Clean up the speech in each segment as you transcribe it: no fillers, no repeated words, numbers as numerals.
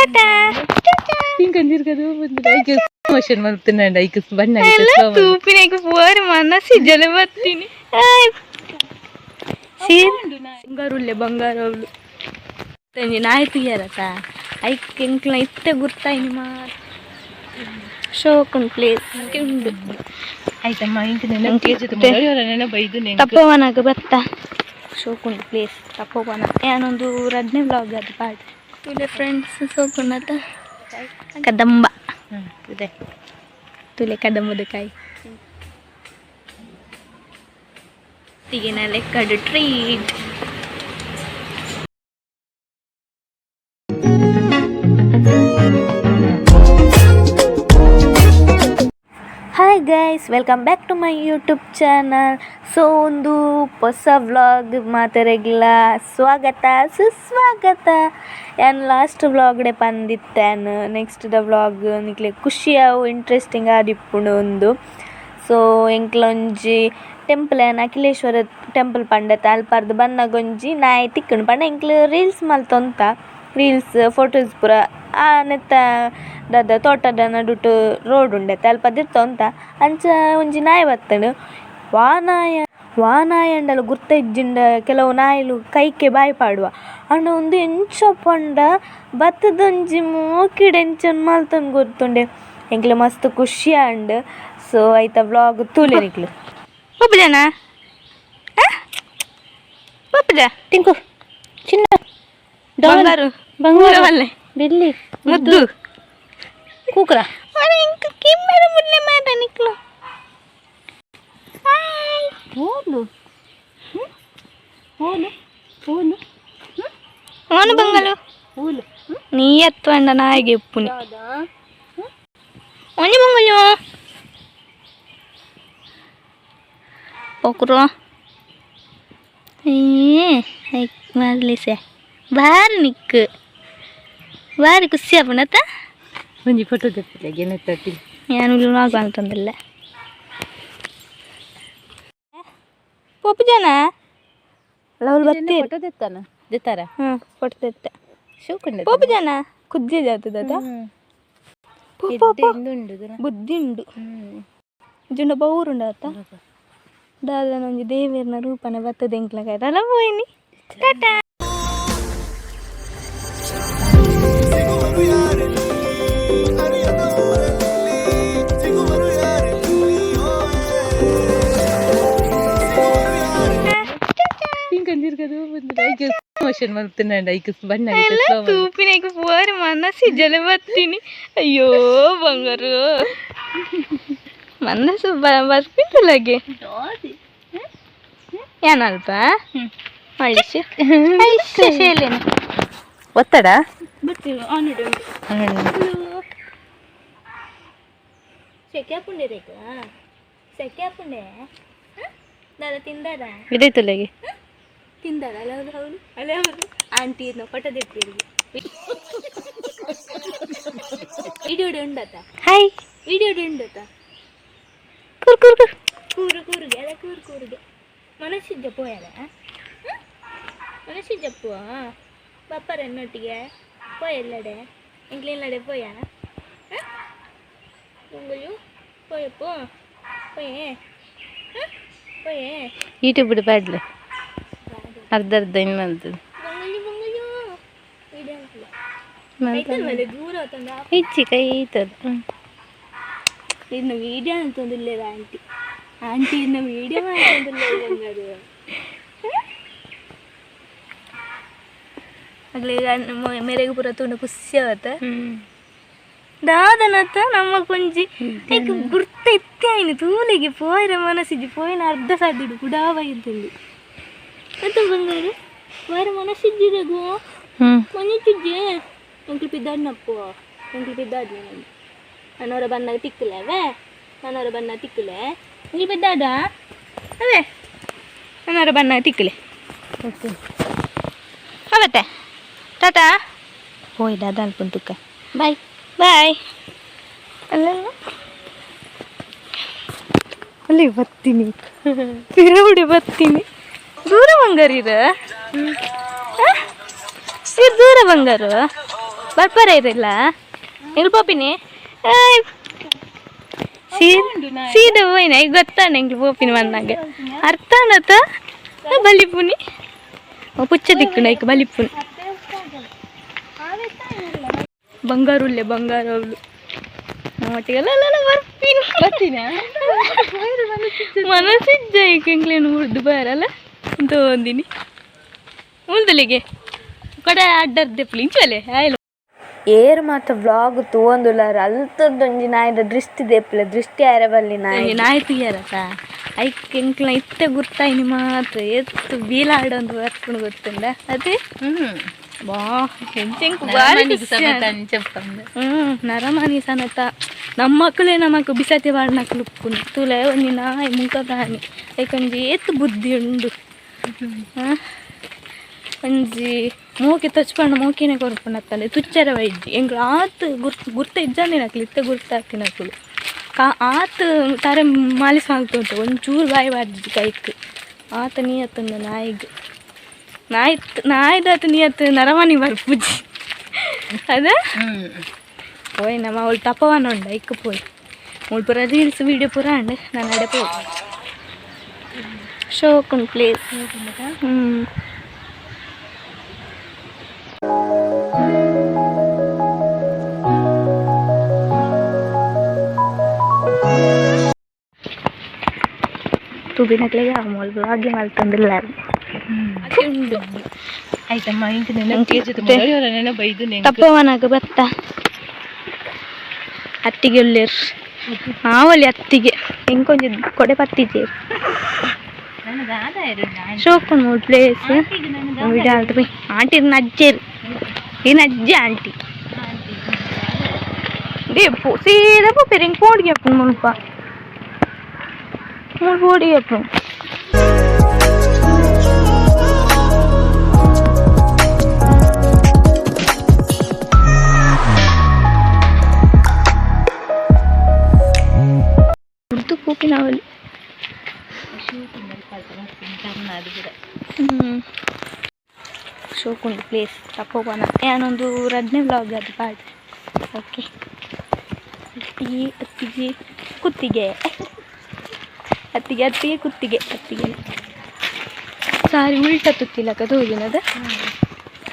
Tata. Motion ಮಲ್ತುಂಡ ಐಕ್ ಬಣ್ಣ. ತೂಪಿನೈಕ್ ಪೋರೆ ಮನಸ್ಸಿ ಜಲ ಬರ್ತೀನಿ. ಬಂಗಾರುಲ್ಲೆ ಬಂಗಾರ ಅವಳು ತಂಜಿ ನಾಯಿ ತುಯ್ಯಾರತ. ಐಕ್ ಎಂಕ್ಲ ಇತ್ತೆ ಗುರ್ತಾಯಿನಿ ಮಾರ. ಶೋಕುಂಡು ಪ್ಲೇಸ್ ಉಂಡು. ಆಯ್ತಮ್ಮ, ಇಂಕ್ ನೆನಪು ಬೈದು. ತಪ್ಪವನಾಗ ಬತ್ತ. ಶೋಕುಂಡು ಪ್ಲೇಸ್ ತಪ್ಪವನ. ಏನೊಂದು ರಡ್ನೇ ಬ್ಲಾಗ್ ಅದು ಪಾಡ್ ತುಲೆ ಫ್ರೆಂಡ್ಸ್. ಸೋಕುಂಡತ ಕದಂಬ. ಇದೆ. ತುಲೆ ಕದಂಬದ ಕಾಯಿ ತಿಗಿನ ಲೆಕ್ಕಡು treat. Hi guys, welcome back to my YouTube channel. So ಒಂದು ಹೊಸ ವ್ಲಾಗ್ ಮಾತೆರೆಗ್ಲ ಸ್ವಾಗತ ಸುಸ್ವಾಗತ. ಯಾನ್ ಲಾಸ್ಟ್ ವ್ಲಾಗ್ಡೆ ಪಂದಿತ್ತೇನ್, next the vlog ನಿಕ್ಲೆ ಖುಷಿ ಆವು, ಇಂಟ್ರೆಸ್ಟಿಂಗ್ ಆದಿಪ್ಪುಂಡು ಒಂದು. ಸೊ ಎಂಕ್ಲೊಂಜಿ ಟೆಂಪಲ್ ಯಾನ್ ಅಖಿಲೇಶ್ವರ ಟೆಂಪಲ್ ಪಂಡತ ಅಲ್ಪರ್ದ್ ಬನ್ನಗೊಂಜಿ ನಾಯಿ ತಿಕ್ಕುಂಡು. ಪಂಡ ಎಂಕ್ಲು ರೀಲ್ಸ್ ಮಲ್ತೊಂತ, ರೀಲ್ಸ್ ಫೋಟೋಸ್ ಪೂರ. ಆ ನೆತ್ತ ದಾದ ತೋಟದ ನಡುಟು ರೋಡ್ ಉಂಡತೆ, ಅಲ್ಪ ದೆತ್ತೊಂತ. ಅಂಚ ಒಂಜಿ ನಾಯಿ ಬತ್ತುಂಡು. ವಾ ನಾಯ ವಾ ನಾಯಿ ಅಂಡಲ ಗುರ್ತ ಇಜ್ಜಿಂಡ. ಕೆಲವು ನಾಯಿಲು ಕೈಕೆ ಬಾಯಿ ಪಾಡುವ. ಆಂಡ ಉಂದು ಎಂಚ ಪಂಡ ಬತ್ತುದೊಂಜಿ ಮೋಕಿಡ್ ಎಂಚ ಮಲ್ತೊಂದು ಗೊತ್ತುಂಡೆ. ಎಂಕ್ಲೆ ಮಸ್ತ್ ಖುಷಿ ಆಂಡ್. ಸೊ ಐತ ವ್ಲಾಗ್ ತೂಲೆ ನಿಕ್ಲು. ಪಪ್ಪುಜನ ಪಪ್ಪುಜ. ಟಿಂಕು ಚಿನ್ನ. ಬಂಗಾರು. ಬಂಗಾರ. ಮಲ್ಲೆ. ಬೆಳ್ಳಿ. ಮುದ್ದು. ಕೂಕ್ರ. ಅರೆ, ಇಂಕ ಕಿಮ್ಮರ ಮುಡ್ಲೆ ಮಾರ ನಿಕ್ಲು. ಹಾಯ್. ಓಲು ಓಲು ಓಲು. ಓನು ಬಂಗಲು. ಓಲು. ನೀ ಎತ್ತುವಂಡ ನಾಯಿಗೆ ಎಪ್ಪುನಿ. ಒಂಜಿ ಬಂಗಲು ಪೊಕ್ರು ಏ ಮರ್ಲಿಸೆ ಬಾರಿ ನಿಕ್ಕು ಬಾರಿ ಖುಷಿ ಆಪುಂಡತ್ತ. ಒಂಜಿ ಫೋಟೋ ತೆಪ್ಪಿಲ್ಲ ಗೆನೆತ್ತಟ್ಟಿ. ನಾನು ವ್ಲಾಗ್ ಅಂತಂದಿಲ್ಲ. ಪೊಪ್ಪು ಜನ ಲವ್ಲು ಬತ್ತೀರಿ. ಫೋಟೋ ತೆತ್ತಾನ ದೆತ್ತಾರ. ಹಾಂ, ಫೋಟೋ ತೆತ್ತೆ. ಶೋಕುಂಡ. ಪೊಪ್ಪು ಜನ ಕುದ್ದೆ ಜಾತದ. ಉಂಡು. ಬುದ್ಧಿ ಉಂಡು. ಜುಂಡ ಬೌರುಂಡ ಅತ್ತ. ದಾದನ ಒಂಜಿ ದೇವೆರ್ನ ರೂಪನೆ ಬತ್ತದ ಎಂಕ್ಲ ಕಾಯ್ತಲ್ಲ. ಪೋಯಿನಿ, ಟಾಟಾ. ಮೋಷನ್ ಮಲ್ತುಂಡ ಐಕ್ ಬಣ್ಣ. ತೂಪಿನೈಕ್ ಪೋರೆ ಮನಸ್ಸಿ ಜಲ ಬರ್ತೀನಿ. ಅಯ್ಯೋ ಬಂಗಾರು, ಮನಸ್ಸು ಬರ್ಪಿಂತಲಾಗೆ ಏನಲ್ಪ ಮಳಿಸಿ ಶೇಲೇನೆ. ಒತ್ತಡ. ಬರ್ತೀವಿ ಆನ್. ಸೆಕೆ ಆಪುಂಡೆ ರೇಕ, ಸೆಕೆ ಆಪುಂಡೆ. ದಾದ ತಿಂದಾರ? ಇದೇ ತುಲೆಗೆ. ತಿಂದಾರ? ಅಲ್ಲ, ಹೌದು ಹೌದು, ಅಲ್ಲ ಹೌದು. ಆಂಟಿ ಇದ್ನ ಫೋಟೋ ತೆಗ್ತೀರಿ. ವಿಡಿಯೋ ಉಂಡತ? ಹಾಯ್. ವಿಡಿಯೋ ಉಂಡತ? ಕೂರ್ ಕೂರ್ ಕೂರ್. ಕೂರು ಕೂರುಗೆ ಅಲ್ಲ, ಕೂರು ಕೂರುಗೆ. ಮನಸ್ಸಿದ್ದ ಪೋಯಲ್ಲ, ಮನಸ್ಸಿದ್ದಪ್ಪ ಬಪ್ಪರ ಎನ್ನೊಟ್ಟಿಗೆ ಪೋಯಲ್ಲಡೆ ಎಂಕ್ಲೆಲ್ಲಡೆ ಪೋಯ ಉಂಗುಲು ಪೋಯಪ್ಪು ಪೋಯೆ ಪೋಯೆ. ಯೂಟ್ಯೂಬ್ ಬ್ಯಾಡ್ಲೆ ಅರ್ಧ ಅರ್ಧ ಇನ್ ಮಲ್ತದೆ. ಬಂಗಲಿ ಬಂಗಲು ವಿಡಿಯೋ ಕೈತಲ್ ದೂರ ತಂದ. ಇಚ್ಚಿ ಕೈ ಈತದ. ಇನ್ನು ವಿಡಿಯೋ ಅಂತಂದಿಲ್ಲ ಆಂಟಿ. ಆಂಟಿ ಇನ್ನು ವಿಡಿಯೋ ಮಾಡ್ತಂದಿಲ್ಲ ಬಂಗಾರು. ಅಗ್ಲಿ ಮೇರೆಗೆ ಪೂರ ತೂಂಡ ಖುಷಿ ಆವತ್ತ. ದಾದನತ್ತ ನಮ್ಮ ಕೊಂಜಿ ಐಕ್ ಗುರ್ತ ಇತ್ತೆ ಆಯ್ನು. ತೂಲೆಗೆ ಪೋಯಿರ ಮನಸ್ಸಿಜ್ಜಿ. ಪೋಯಿನ ಅರ್ಧ ಸಾದಿಡು ಕುಡಾವ ಇದ್ದಲ್ಲಿ ಅತ್ತ. ಬಂಗಾರು ಪೋಯಿರ ಮನಸ್ಸಿಜ್ಜಿ ರಘು. ಮನಸ್ಸಿಜ್ಜಿ. ಎಂಕ್ಲು ಪಿದ್ದಾಡ್ನಪ್ಪು, ಎಂಕ್ಲು ಪಿದ್ದಾಡ್ನ. ನನ್ನವರ ಬನ್ನಾಗ ತಿಕ್ಕಲೆ ಅವೇ, ನನ್ನವರ ಬನ್ನ ತಿಕ್ಕಲೆ. ಎಂಕ್ಲು ಪಿದ್ದಾಡ ಅವೇ, ನನ್ನವರ ಬನ್ನಾಗ ತಿಕ್ಕಲೆ. ಓಕೆ. ಅವತ್ತೆ ಟಾಟಾ. ಹೋಯ್ ದಾದ ಅನ್ಕೊಂತುಕ್ಕ. ಬಾಯ್. ಬಾಯ್. ಅಲ್ಲ, ಅಲ್ಲಿ ಬರ್ತೀನಿ, ಪಿರವುಡಿ ಬರ್ತೀನಿ. ದೂರ ಬಂಗಾರ ಇದು. ಇದು ದೂರ ಬಂಗಾರ. ಬರ್ಪರ ಇರಲ್ಲ ಎಲ್ಲಿ ಪೋಪಿನಿ? ಸೀದಾ ಹೋಯ್ನ ಈಗ ಗೊತ್ತಾನೆ ಎಂಗ್ಲು ಪೋಪಿನಿ ಬಂದಾಗ ಅರ್ಥ ಅನ್ನತ ಬಲಿಪುನಿ ಪುಚ್ಚ ದಿಕ್ಕುಂಡು ಐಕ್ ಬಲಿಪುನಿ. ಬಂಗಾರ ಉಲ್ಲೆ, ಬಂಗಾರ ಅವಳು ನಮ್ಮೊಟ್ಟಿಗೆಲ್ಲ ಬರ್ತೀನಿ. ಬರ್ತೀನ. ಮನಸ್ಸಿಜ್ಜ ಈಗ ಎಂಗ್ಲೇನು ಉರ್ದು ಬಾರಲ್ಲ ಅಂತ ಒಂದಿನಿ ಉಳ್ದಲಿಗೆ ಕಡೆ ಅಡ್ಡರ್ದೆ ಇಂಚಲೆ ಆಯ್ಲು. ಏರ್ ಮಾತ ವ್ಲಾಗ್ ತೂವೊಂದುಲ್ಲಾರ ಅಲ್ತೊಂಜಿ ನಾಯಿದ ದೃಷ್ಟಿ ದೇಪುಲೆ, ದೃಷ್ಟಿ ಆಯರೆ ಬಲ್ಲಿ ನಾಯಿ. ನಾಯಿ ತುಯ್ಯಾರತ ಐಕ್ ಎಂಕ್ಲ ಇತ್ತೆ ಗುರ್ತಾಯಿನಿ ಮಾತ್ರ ಎತ್ತು ಬೀಲಾಡೊಂದು ಬರ್ಕೊಂಡು ಗೊತ್ತುಂಡ ಅದೇ. ಬಾ ಎಂಚೆಂಕ್ ಬಾರಿ ಖುಷಿ ಆಂಡ್. ನರಮಾನಿ ಸನತ ನಮ್ಮ ಮಕ್ಕಳೇ ನಮಕ್ ಬಿಸತಿ ಬಾಡ್ನಕ್ಲು ಉಪ್ಪುನು ತೂಲೆ. ಒಂಜಿ ನಾಯಿ ಮೂಕ ಪ್ರಾಣಿ, ಐಕೊಂಜಿ ಏತ್ ಬುದ್ಧಿ ಉಂಡು. ಆ? ಒಂಜಿ ಮೋಕೆ ತಚ್ಪಂಡ ಮೋಕೆನೆ ಕೊರ್ಪುನತ್ತಲೆ ತುಚ್ಚರ ವೈದ್ಯ ಎಂಕ್ಲು ಆತ್ ಗುರ್ತು ಗುರ್ತ ಇಜ್ಜಂದಿನಕ್ಲು ಇತ್ತೆ ಗುರ್ತಾತಿನಕುಲು ಕಾ ಆತ್ ತರೆ ಮಾಲಿಸ್ ಮಲ್ತುಂಟು. ಒಂಚೂರು ಬಾಯಿ ಬಾರ್ದಿಜ್ಜಿ ಕೈಕ್. ಆತ ನೀಯತ್ತುಂದು ನಾಯಿಗ್, ನಾಯಿ ನಾಯಿದಾತ ನೀಯತ್ತು ನರಮಾನಿ ಬರ್ಪುಜಿ ಅದ. ಪೋಯ್ ನಮ್ಮ ಅವಳು ತಪವನ ಉಂಡು ಐಕ್ ಪೋಯ್. ಮುಲ್ಪ ಪೂರ ರೀಲ್ಸ್ ವೀಡಿಯೋ ಪೂರ ಉಂಡು. ನಾನು ಅಡೆ ಪೋಯ್. ಶೋಕುಂಡು ಪ್ಲೇಸ್. ತೂಬಿನಕ್ಲೆಗೆ ಮೂಲು ಬ್ಲಾಗ್ ಮಲ್ತೊಂದಿಲ್ಲ. ಉಂಡು. ಆಯ್ತಮ್ಮ, ಇಂಕ ನೆನಪು ಬೈದು. ತಪ್ಪವನಾಗ ಬತ್ತ ಅತ್ತಿಗೆ ಉಲ್ಲೇರ್ ಆವಲಿ ಅತ್ತಿಗೆ ಎಂಕೊಂಜಿ ಕೊಡೆ ಪತ್ತಿಜೇರ್. ಶೋಕುಂಡು ಮೂಲು ಪ್ಲೇಸ್. ವಿಡಿಯೋ ಆಲ್ತು ಪೋಯ್. ಆಂಟಿ ಅಜ್ಜೇರು, ಏನು ಅಜ್ಜಿ ಆಂಟಿ they ಸೀದಾ ಪೋಪೆರ್. ಎಂಕ್ ಪೋಡಿಗೆ ಆಪುಂಡು ಮುಲ್ಪ, ಮೂಲು ಪೋಡಿಗೆ ಆಪುಂಡು. ಉರ್ದು ಪೋಪಿನವಲ್ಲಿ. ಶೋಕುಂಡು ಪ್ಲೇಸ್ ತಪ್ಪೋಪನ. ಯಾನೊಂದು ರಡ್ಡನೇ ವ್ಲಾಗ್ ಅದು ಪಾಡ್. ಓಕೆ, ಅತ್ತಿಗೆ ಅತ್ತಿಗೆ ಕುತ್ತಿಗೆ, ಅತ್ತಿಗೆ ಅತ್ತಿಗೆ ಕುತ್ತಿಗೆ ಅತ್ತಿಗೆ. ಸಾರಿ, ಉಲ್ಟ ತುತ್ತಿಲಕ ತೋಜಿನದ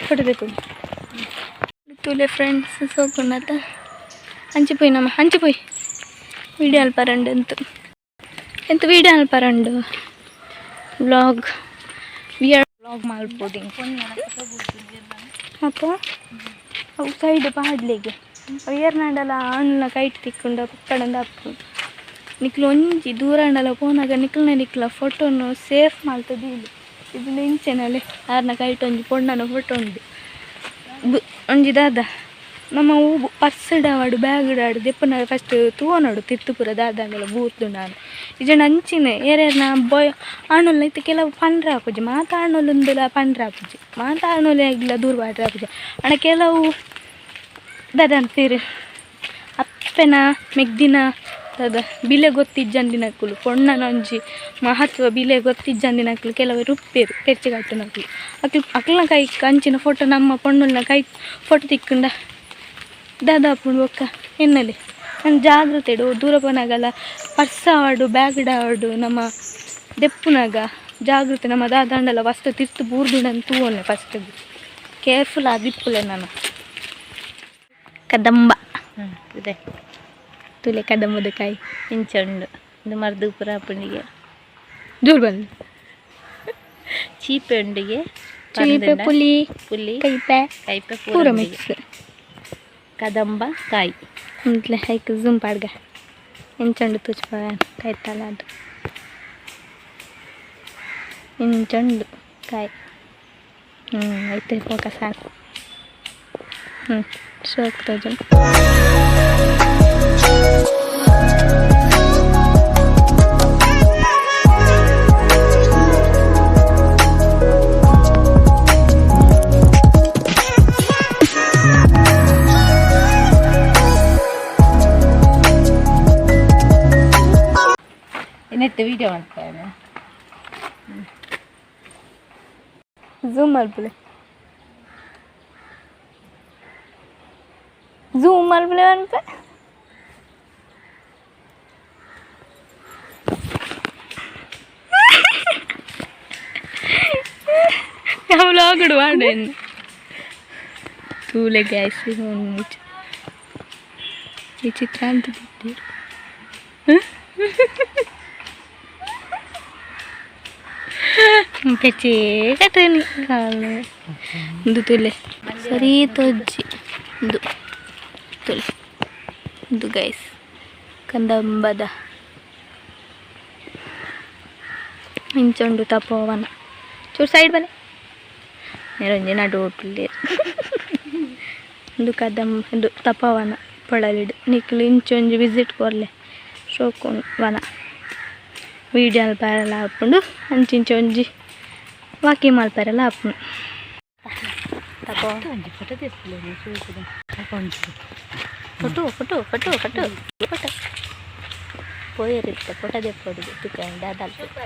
ಫೋಟೋ ಬೇಕು. ತೂಲೆ ಫ್ರೆಂಡ್ಸ್, ಸೋಕುಂಡತ. ಅಂಚಿ ಪೋಯ್ ನಮ್ಮ, ಅಂಚಿ ಪೋಯ್. ವಿಡಿಯೋ ಅಲ್ಪರಂಡು ಎಂತು ಎಂತ ವಿಡಿಯೋ ಅಲ್ಪರಂಡು ವ್ಲಾಗ್, we are vlog ಮಲ್ಪೊಡು. ಅಪ್ಪ ಅವು ಸೈಡ್ ಪಾಡ್ಲಿಗೆ ಅವು ಏರ್ನಾಂಡಲ ಆಣ್ಲ ಕೈಟ್ ತಿಕ್ಕುಂಡ ಪಕ್ಕಡಂದ ಅಪ್ಪು. ನಿಕ್ಲು ಒಂಜಿ ದೂರ ಆಂಡಲ ಪೋನಾಗ ನಿಕ್ಲ್ನ ನಿಕ್ಲ ಫೋಟೋನು ಸೇಫ್ ಮಲ್ತದೀಲಿ. ಇದು ಇಂಚೆನಲೆ ಆರ್ನ ಕೈಟ್ ಒಂಜಿ ಪೊಣ್ಣನ ಫೋಟೋ ಉಂಡು. ಒಂಜಿ ದಾದ ನಮ್ಮ ಹೂ ಪರ್ಸ್ ಆವಡ್ ಬ್ಯಾಗ್ ಆಡು ದೆಪ್ಪುನ ಫಸ್ಟ್ ತೂವೊನೊಡು ತಿರ್ತು ಪೂರ ದಾದಾಂಡಲ ಬೂರ್ದುಂಡಾಂದ್. ಇಜ್ಜಂಡ ಅಂಚಿನೆ ಏರೇರ್ನ ಬಾಯ್ ಆಣುಲ್ನ ಇತ್ತೆ ಕೆಲವು ಪಂಡ್ರೆ ಆಪುಜಿ. ಮಾತ ಆಣುಲುಂದುಲ ಪಂಡ್ರೆ ಆಪುಜಿ, ಮಾತ ಆಣುಲೆಗ್ಲ ದೂರ ಪಾಡ್ರೆ ಆಪುಜಿ. ಆಂಡ ಕೆಲವು ದಾದ ಅನ್ಪೆರ್ ಅಪ್ಪೆನ ಮೆಗ್ದಿನ ದಾದ ಬಿಲೆ ಗೊತ್ತಿಜ್ಜಂದಿನಕುಲು, ಪೊಣ್ಣನ ಒಂಜಿ ಮಹತ್ವ ಬಿಲೆ ಗೊತ್ತಿಜ್ಜಂದಿನಕುಲು ಕೆಲವರು ಉಪ್ಪೇರು ಪೆರ್ಚಿ ಕಟ್ಟುನಕುಲು. ಅಕ್ಲು ಅಕ್ಲ್ನ ಕೈ ಅಂಚಿನ ಫೋಟೋ, ನಮ್ಮ ಪೊಣ್ಣುಲ್ನ ಕೈ ಫೋಟೋ ತಿಕ್ಕುಂಡ ದಾದ ಆಪುಂಡು ಬೊಕ್ಕ ಎನ್ನಲೆ. ನಾನು ಜಾಗ್ರತೆ ಇಡು. ದೂರ ಪೋನಾಗಲ ಪರ್ಸ್ ಆವಡು ಬ್ಯಾಗ್ ಆವಡು ನಮ್ಮ ದೆಪ್ಪುನಾಗ ಜಾಗ್ರತೆ. ನಮ್ಮ ದಾದಾಂಡಲ ವಸ್ತು ತಿರ್ತು ಬೂರ್ದುಂಡಂದ್ ತೂವೊನ್ಲೆ ಫಸ್ಟ್. ಕೇರ್ಫುಲ್ ಆದಿಪ್ಪುಲೆ. ನಾನು ಕದಂಬ. ಇದೆ. ತುಲೆ ಕದಂಬದ ಕಾಯಿ. ಇಂಚ ಉಂಡು ಇದು ಮರ್ದು ಪೂರ ಆಪುಂಡಿಗೆ. ದೂರ ಬಂದು. ಚೀಪೆ ಉಂಡಿಗೆ. ಚೀಪೆ, ಪುಲಿ. ಪುಲಿ. ಕೈಪೆ. ಕೈಪೆ. ಪೂರ ಪೂರ. ಮಿಕ್ಸ್. ಕದಂಬ ಕಾಯಿ. ಅಂತ್ಲೆ ಹೈಕ್ ಝೂಮ್ ಪಾಡ್ಗ ಎಂಚುಂಡು ತೂಜ್ಪ ಕೈತಲ ಅದು ಇಂಚುಂಡು ಕಾಯಿ. ಐತೆ ಫೋಕಸ್ ಆನ್. ಶೋಕ್ ತೋಜುಂಡು. ನೆಟ್ ವಿಡಿಯೋ ಮಾಡ್ತೇನೆ. ಝೂಮ್ ಮಲ್ಪುಲೆ. ಝೂಮ್ ಮಲ್ಪಲೆ ಅನ್ಪೆ. ವ್ಲಾಗ್ ಮಾಡೇನು ತೂಲೆ ಗ್ಯಾಸ್. ವಿಚಿತ್ರ ಅಂತ ಬಿಟ್ಟಿರು. ಪೆಚ್ಚೇ ಕಟ್ಟನಿ ಕಾಲು. ಇಂದು ತುಲೆ, ಸರಿ ತೊಜ್ಜಿ. ಇಂದು ತುಲೆ, ಇಂದು ಗೈಸ್ ಕಂದಂಬದ ಇಂಚುಂಡು ತಪೋವನ. ಚೂರು ಸೈಡ್ ಬಲೆ, ನಿರಂಜನ ನಡುಟುಲ್ಲೆರ್. ಇಂದು ಕದಂಬ, ಇಂದು ತಪೋವನ ಪೊಳಲಿಡ್. ನಿಕ್ಲು ಇಂಚೊಂಜಿ ವಿಸಿಟ್ ಕೊರ್ಲೆ, ಶೋಕು ವನ. ವೀಡಿಯೋ ಮಲ್ಪರೆಲ ಆಪುಂಡು, ಅಂಚಿಂಚ ಒಂಜಿ ವಾಕಿಂಗ್ ಮಲ್ಪರೆಲ ಆಪುಂಡು. ಒಂಜಿ ಫೋಟೋ ದೆಪ್ಪುಲೆ. Photo photo photo photo photo ಪೋಯರಿತ್ತ photo ದೆಪ್ಪೊಡು ತುಕಂಡ ದಾದಲ್ಪ.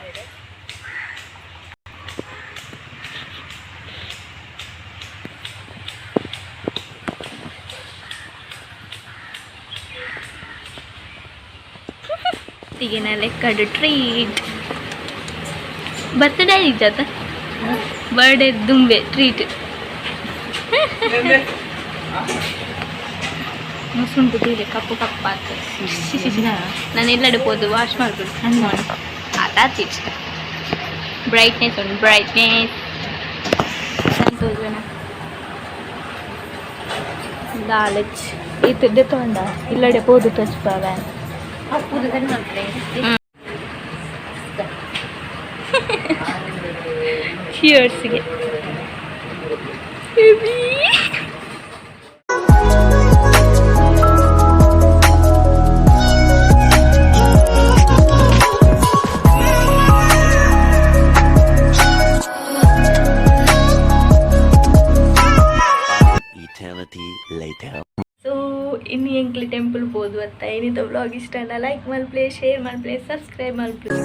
ಈಗಿನ ಲೆಕ್ಕಡು ಟ್ರೀಟ್. ಬರ್ತ್ಡೇ ಇಜ್ಜಾತ? ಬರ್ಡೇ ದುಂಬೆ ಟ್ರೀಟ್. ಮುಸುಂಟು ತೀರೆ ಕಪ್ಪು ಕಪ್ಪಾತು. ನಾನು ಎಲ್ಲೆಡೆ ಪೋದು ವಾಶ್ ಮಾಡ್ಬಿಡು. ಆತಾತಿಚ್ಚ ಬ್ರೈಟ್ನೆಸ್ ಉಂಟು, ಬ್ರೈಟ್ನೆಸ್. ಸಂತೋಷನ ದಾಲಚ್ ಈತ ದೆತ್ತೊಂಡ ಇಲ್ಲಡೆ ಪೋದು ತೋಚ್ಪಾವೆ. ಪೂರ ಸರಿ ಮಾಡ್ತಾರೆ. ಚಿಯರ್ಸ್ಗೆ. Eternity later. So ಇನ್ನು ಎಂಕ್ಲೆ ಟೆಂಪಲ್ ಪೋದು ಅತ್ತ. ಏನಿತ ವ್ಲಾಗ್ ಇಷ್ಟ ಅಲ್ಲ, ಲೈಕ್ ಮಲ್ಪ್ಲೆ, ಶೇರ್ ಮಲ್ಪ್ಲೆ, ಸಬ್ಸ್ಕ್ರೈಬ್ ಮಲ್ಪ್ಲೆ.